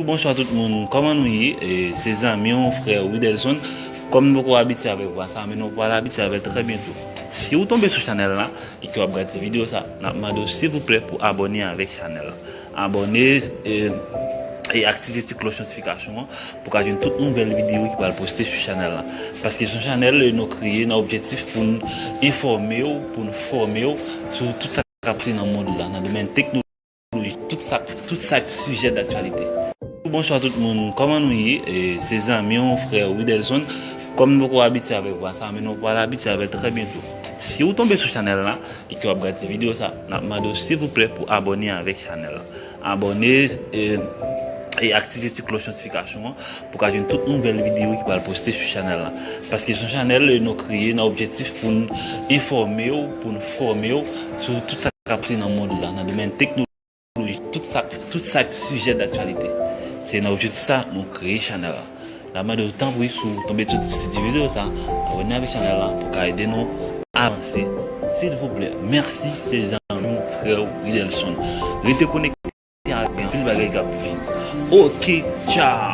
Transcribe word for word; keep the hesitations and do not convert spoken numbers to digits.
Bonswa tout moun, kòman nou ye? E, se zanmi w, frè Widelson. Kòm nou poko abitye avèk vwa sa, men nou pral abitye avè l trè byento. Si w tonbe sou chanèl la e ke w ap gade videyo sa, n ap mande w silvouplè pou abòne avèk chanèl la. Abòne e, e aktive ti klòch notifikasyon an pou ka jwenn tout nouvèl videyo ki pral poste sou chanèl la. Paske se yon chanèl nou kreye nan objektif pou n enfòme w, pou n fòme w sou tout sa k ap pase nan mond la, nan domèn teknoloji, tout sa, tout sa k sijè daktyalite. Bonswa tout moun, kòman nou ye? E, se zanmi w, frè Widelson. Kòm nou poko abitye avèk vwa sa, men nou pral abitye avè l trè byento. Si w tonbe sou chanèl la e ke w ap gade videyo sa, n ap mande w silvouplè pou abòne avèk chanèl la. Abòne e, e aktive ti klòch notifikasyon an pou ka jwenn tout nouvèl videyo ki pral poste sou chanèl la. Paske se yon chanèl nou kreye nan objektif pou n enfòme w, pou n fòme w sou tout sa k ap pase nan mond la, nan domèn teknoloji, tout sa, tout sa k sijè daktyalite. Se nan objektif sa nou kreye chanèl la. N ap mande w tanpri, si w tonbe sou, sou ti videyo sa, abòne avèk chanèl la pou ka ede nou avanse. Silvouplè, mèsi, se zanmi w, frè w, Widelson. Rete konekte avèk anpil bagay k ap vini. Oke, tchaw!